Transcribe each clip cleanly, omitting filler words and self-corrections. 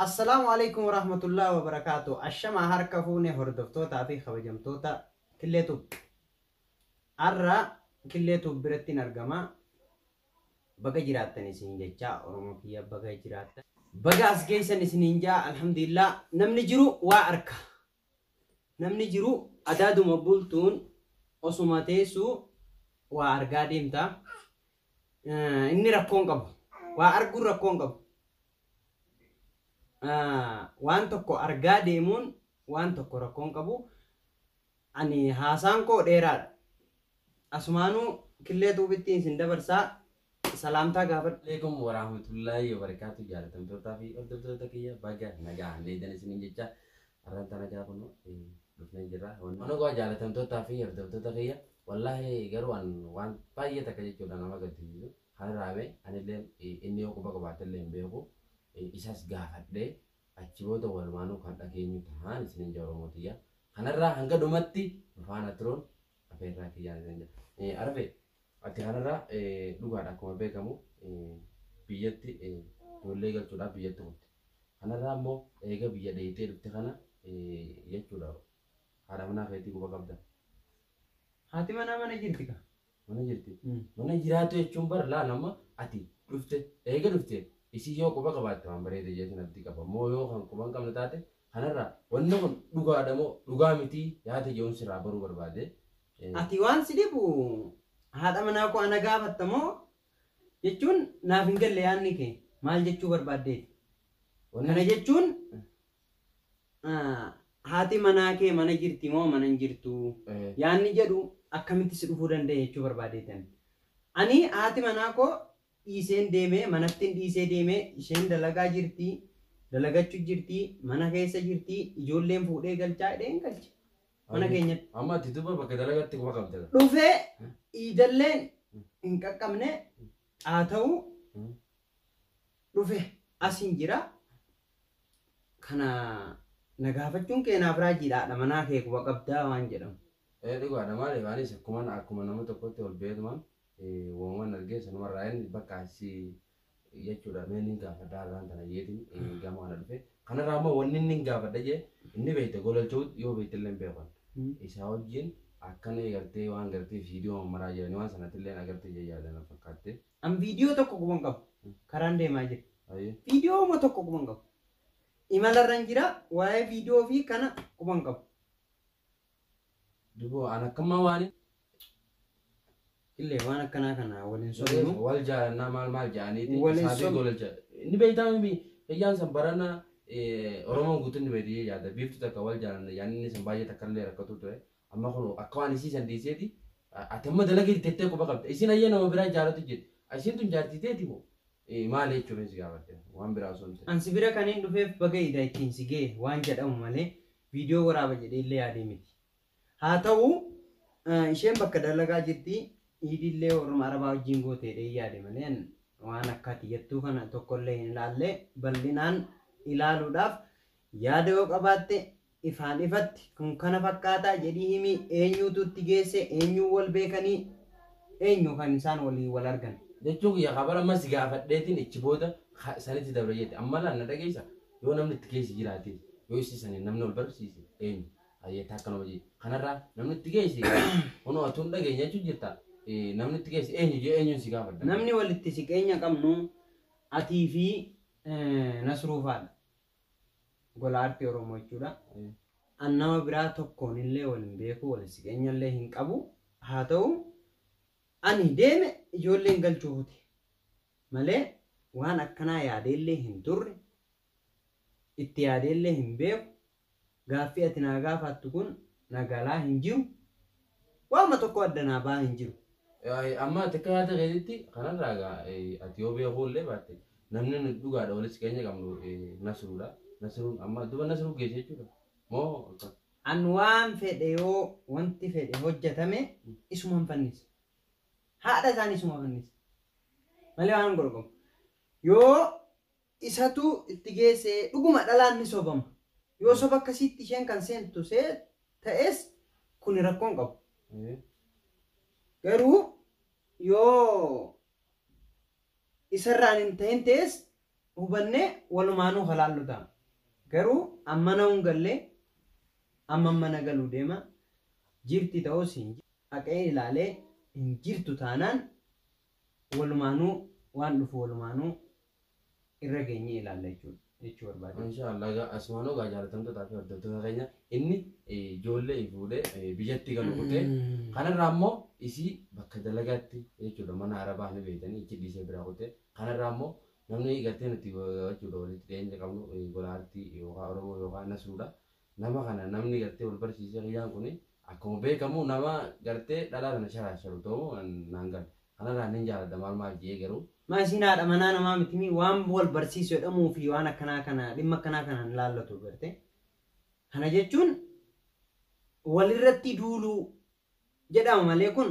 Assalaamu alaikum warahmatullahi wabarakaatu. Ashamaa harka fuune hordoftootaa fi kabajamtoota Killee Tube. Har'a Killee Tube biratti argama. Baga jiraattan isin jechaa, Oromoo kiyya, baga jiraattan. Baga as geessan isiniin jaa. Alhamdulillah, namni jiru waa arka. Namni jiru adaaduma bultuun osuma teessu waa argaa deemta. Inni rakkoon qabu. Waa arguun rakkoon qabu. Waan tokko argaa deemuun waan tokko rakkoon qabu. Ani haasaan koo dheeraadha. Asumaanuu Killee Tubettiin isin dabarsaa, salaamtaa gaafadhu. Alaikum warahmatullahi wabarakatuh. Jaalatamtootaa fi hordoftoota kiyya, baga nagaa leedan isiniin jecha. Har'aan tana gaafa nu dhufnee jirra. Mana koo, jaalatamtootaa fi hordoftoota kiyya, wallaahi garuu an waan baay'ee takka jechuudha nama gaddisiisu. Kanarraa mee anillee inni yoo quba qabaatellee hin beeku, isas gaafadhee achi booda walumaanuu kan dhageenyu tahaan isiniin jaa. Oromoo tiyya, kanarraa hanga dhumatti nu faana turuun afeerraa kiyyaan isin jaa. Arfe, ati kanarraa dhugaadha, akkuma beekamu biyyatti ijoollee galchuudhaaf biyyatti kutte. Kanarraa immoo eega biyya dheeyitee dhufte kana jechuudha, haadha manaa keetii quba qabda? Haati manaa mana jirti ka. Mana jirti. Mana jiraatu jechuun bar laal, amma ati dhufte, eega dhufte isii yoo quba qabaatte waan bareeda jeetin abdii qaba. Moo yoo kan quba hin qabne taate, kanarraa wanni kun dhugaadha moo dhugaa mitii yaada jehuun sirraa baruu barbaade. Ati waan si dhibu haadha manaa koo ana gaafatta moo jechuun naaf hin galle, yaadni kee maal jechuu barbaaddeeti? Kana jechuun haati manaa kee mana jirti moo mana hin jirtu yaadni jedhu akkamitti si dhufuu danda'e jechuu barbaadeetan. Ani haati manaa koo dhiiseen deemee, manattiin dhiisee deemee, isheen dalagaa jirti, dalagachuu jirti, mana keessa jirti, ijoolleen fuudhee galchaa jedhee hin galche. Mana keenyatti. Amma ati duuba bakka dalagatti quba qabda. Dhufee iidalleen hin qaqqabne, haa ta'u, dhufe asin jira. Kana na gaafachuun kee naaf raajiidha, haadha manaa kee quba qabdaa waan jedhamu. Dhugaadha, maaliif anis akkuma nama tokkotti ol beetumaan uumamaan argee sanumarraa inni bakka asii jechuudha, mee nin gaafadha har'aan tana jeetiin gama kana dhufe. Kanarraa immoo wanni inni hin gaafadha jee, inni beekte gololchuu yoo beekte illee hin beekan. Isaa wajjin akkana gartee waan gartee viidiyoo maraa jiranii waan sanatti illee agartee jee yaada na fakkaatte. An viidiyoo tokko quban qabu. Karaan deemaa jira. Viidiyoo tokko quban qabu. Imalarran jira, waa'ee viidiyoo fi kana quban qabu. Duboo an akkammaa waan Illee waan akkanaa kana waliin sobnu. Wal jaalannaa maal maal jedhaniiti Waliin isaatii gololcha. Inni beektaa hiyyaan san barana Oromoon guutuun ni beekti yaada biiftu takka wal jaalanna yaadni inni san baay'ee takka illee rakkatu ture. Amma kun akka waan isii san dhiiseeti, ati amma dalagee tettee quba qabda. Isin ayyee nama biraa jaalatu jirti. Isiin tun jaartii teeti moo maal jechuun si gaafadhe, waan biraa osoo hin ta'in. An si bira kan hin dhufeef baga ida ittiin si ga'e waan jedhamu malee viidiyoo waraaba jedhee illee yaadee miti. Haa ta'u, isheen bakka dalagaa jirti, iidillee warruma arabaa wajjin goote jedhee yaade malee waan akka ati jettuu kana tokkollee hin ilaalle. Bal'inaan ilaaluudhaaf yaada yoo qabaatte, ifaan ifatti kun kana fakkaataa jedhii himi. Eenyuutu itti geesse? Eenyuun wal beekanii? Eenyu kan isaan walii wal argan? Jechuun kiyya kabara amma si gaafadheetiin ichi booda sanitti dabre jette. Amma laal, na dhageessa, yoo namni itti keessa jiraate, yoo isii saniin namni wal barsiise eenyu? Hayyeetta akkanuma jee. Kanarraa namni itti geesse kunoo atuun dhageenya jechuun jirta. Namni itti geesse eenyu jee, eenyuun si gaafadha? Namni walitti siqeenya qabnu atii fi Nasruu faadha. Gola aartii Oromoo jechuudha. An nama biraa tokkoon illee wal hin beeku, wal siqeenya illee hin qabu. Haa ta'u, ani deeme ijoolleen galchuu fute malee waan akkanaa yaadeellee hin turre, itti yaadeellee hin beeku. Gaaffii ati naa gaafattu kun na galaa hin jiru. Waanuma tokko adda naa bahaa hin jiru. Amma ati akka yaada keetitti kanarraa egaa ati yoo beekuu illee baatte, namni nu dhugaadha walitti siqeenya qabnu Nasruudha. Nasruun amma duba Nasruu geesse jechuudha. Moo akka? An waan fedhe yoo wanti fedhe hojjetame isuman fannisa. Haadha isaan isuma fannisa. Malee waan godhu qabu. Yoo isatu itti geesse, dhuguma dhalaan ni sobama. Yoo soba akkasiitti isheen kan seentu see ta'es, kuni rakkoon qabu. Garuu yoo isarraan hin ta'in ta'es hubannee walumaanuu halaallu ta'a. Garuu amma na hin gallee amma mana galuu deema jirti ta'us hin haqee ilaalee hin jirtu taanaan walumaanuu waan dhufu walumaanuu irra geenyee ilaalla jechuudha jechuu barbaade. Inshaallah egaa asumaanuu egaa jaalatamtootaa fi hordoftoota keenya inni ijoollee fuudhee biyyatti galu kutee kanarraa immoo isii bakka dalagaatti jechuudha mana arabaa ni beektanii ichi dhiisee biraa kutee kanarraa immoo namni gartee nuti jechuudha walitti dhiyeenya qabnu gola aartii yookaan Oromoo yookaan Nasuudha. Nama kana namni gartee wal barsiisee kiyyaan kun akkuma beekamu nama gartee dhalaa kana sharaasharu ta'uu naan gala. Kanarraa nin jaaladha maal maal jee garuu. Maa isiin haadha manaa namaa miti waan wal barsiisu jedhamuu fi waan akkanaa kana dhimma akkanaa kana hin laallatu garte. Kana jechuun walirratti duuluu jedhama malee kun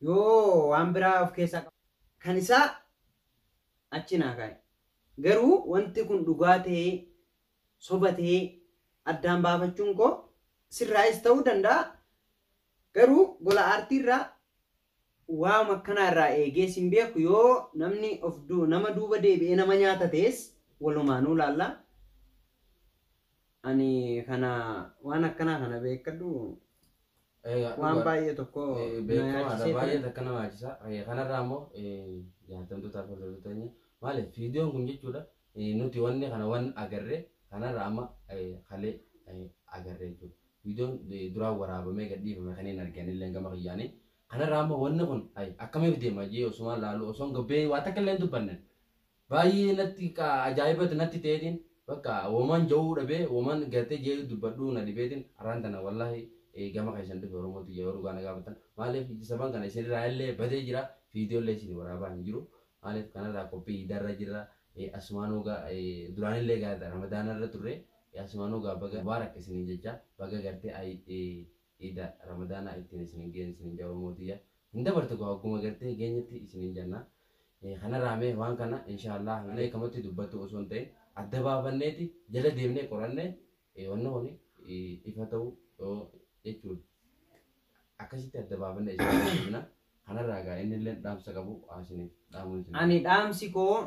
yoo waan biraa of keessaa qabu. Kan isaa achi naa kaa'e. Garuu wanti kun dhugaa ta'ee soba ta'ee addaan baafachuun koo sirraayis ta'uu danda'a. Garuu gola aartiirraa waan akkanaa irraa eegee sin beeku yoo namni of nama duuba deebi'ee nama nyaata ta'es walumaanuu laalla. Ani kana waan akkanaa kana beekadhu waan baay'ee tokko na Beekamaadha yaachisee baay'ee ture. takka nama yaachisa. Kanarraa immoo jaalatamtootaa fi hordoftoota keenya maaliif viidiyoon kun jechuudha nuti wanni kana waan agarree kanarraa amma kalee agarree jechuudha. Viidiyoon duraan waraabamee gadhiifame kan hin arganillee gama kiyyaanii. Kanarraa ammoo wanni kun akkamiif deema jee osumaan laalu osoo hin gabbee waa takka illee hin dubbanne. Baay'ee natti ajaa'ibatti natti ta'eetiin bakka woman ja'uu dhabee woman gartee jee dubbadhuu na dhibeetiin arraan tana wallaahi gama keessan dhufe Oromootu yeroo dhugaa na gaafatan maaliif saban kana isinirraa illee badee jira viidiyoo illee isin waraabaa hin jiru maaliif kanarraa qophii idarra jira asumaanuu duraan illee gaata ramadaanarra turre asumaanuu gaa baga mubaarak isiniin jecha baga gartee ida ramadaanaa ittiin isinin geen isinin jaa Oromootiyya hin dabartu gaa hogguma gartee geenyatti isinin jenna. Kanarraa mee waan kana inshaallah eekamatti dubbatu osoo hin ta'in adda baafanneeti jala deemnee qorannee wanni kun ifa ta'uu jechuudha. Akkasitti adda baafannee isin himna. Kanarraa egaa inni illee dhaamsa qabu isiniif dhaamuun isin. Ani dhaamsi koo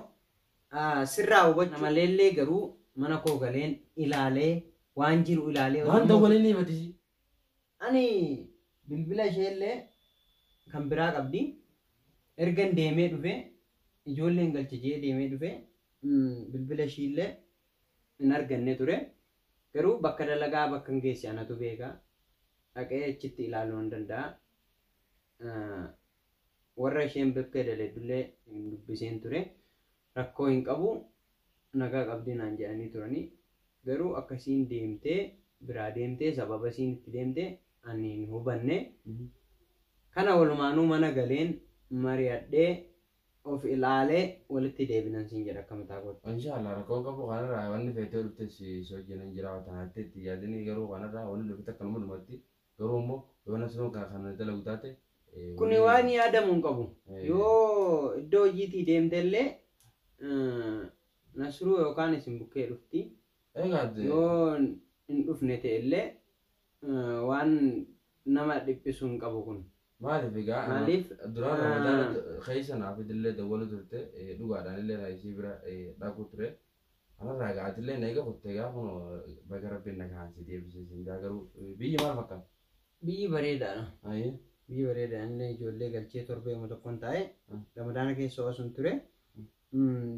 sirraa hubachuu maleellee garuu mana koo galeen ilaalee waan jiru ilaalee. Waan ta'u waliin himatisi. Ani bilbila isheellee kan biraa qabdi. Ergan deemee dhufe ijoolleen galche jee deemee dhufe bilbila ishiillee hin arganne ture. Garuu bakka dalagaa bakka hin geesse anatu beeka. Dhaqee achitti ilaaluu hin danda'a. Warra isheen bakka daladdullee hin dubbiseen ture. Rakkoo hin qabu nagaa qabdi naan jedhanii turanii. Garuu akkasiin deemtee biraa deemtee sababa isiin itti deemtee ani hin hubanne. Kana walumaanuu mana galeen mari'adhee of ilaalee walitti deebinan siin jedha akka mataa kootti. Inshaallah rakkoon qabu kanarraa wanni feetee dhufte si hojjetan jira tanaatti itti yaadanii garuu kanarraa wanni dhufte akkanuma dhumatti garuu immoo yoo nasroon kana dalagu taate. Kuni waan yaadamu hin qabu. Yoo iddoo hojiitii deemte illee Nasruu yookaan isin bukkee dhufti. Egaa Yoo hin dhufne ta'e illee waan nama dhiphisu hin qabu kun. Maaliif egaa Maaliif? Duraan ramadaana keessa naaf illee dawwalu turte dhugaadhaan illee isii bira dhaqu ture. Kanarraa egaa ati illee na eega kutte egaa kun baga rabbiin nagaan si deebisee siin jaa garuu biyyi maal fakkaata? Biyyi bareedaadha. Biyyi bareedaadha. Inni ijoollee galchee torbee tokkoon taa'e ramadaana keessa osoo ture.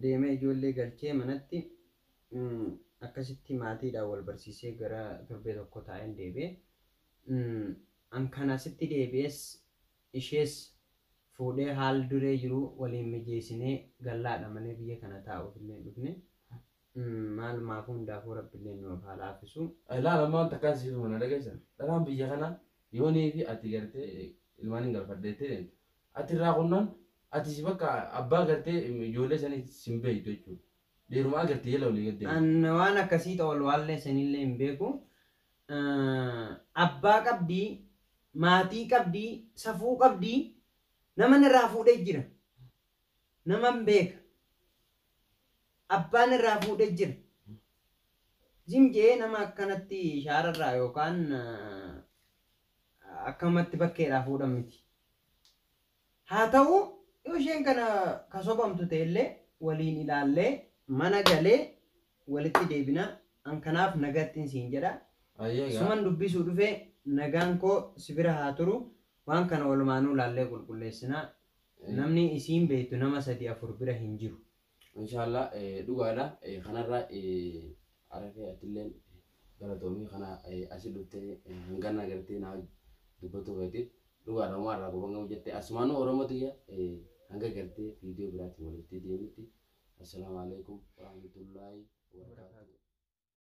Deemee ijoollee galchee manatti akkasitti maatiidhaan wal barsiisee gara torbee tokko taa'een deebi'e. An kan asitti deebi'es ishees fuudhee haal duree jiru waliin mijeessinee gallaadha malee biyya kana taa'uuf illee hin dhufne. Maal maafuu hundaafuu rabbi illee nuuf haa laaffisu. Ilaala amma wanta akkaan siif mana dhageessa. Dhalaan biyya kana yoonii fi ati gartee ilmaan hin galfadheettee deemte. Ati irraa qunnaan ati si bakka abbaa gartee ijoollee sanii sin beektu jechuudha. Dhiirumaa gartee jala olii gad deemte. An waan akkasii xawalwaallee sanillee hin beeku. Abbaa qabdii, maatii qabdii, safuu qabdii, nama irraa fuudhee jira. Nama hin beeka. Abbaan irraa fuudhee jira. Zim jee nama akkanatti shaararraa yookaan akkamatti bakkeedhaa fuudhan miti. Haa ta'u yoo isheen kana kasobamtu ta'ellee waliin ilaallee Mana galee walitti deebina. An kanaaf nagaattiin siin jedha. Ayyee egaa. Suman dubbisuu dhufee nagaan koo si bira haa turu. Waan kana walumaanuu laallee qulqulleessinaa. Namni isiin beektu nama 3 4 bira hin jiru. Inshallah dhugaadha. Kanarraa arafee atilleen galatoomii kana asi dhuftee hangana gartee naa dubbatu keetiif dhugaadha homaa irraa quban qabu jette asumaanuu Oromoo tiyya hanga gartee viidiyoo biraatiin walitti deemnutti assalaamu alaikum warahmatullaahi wabarakaatuh.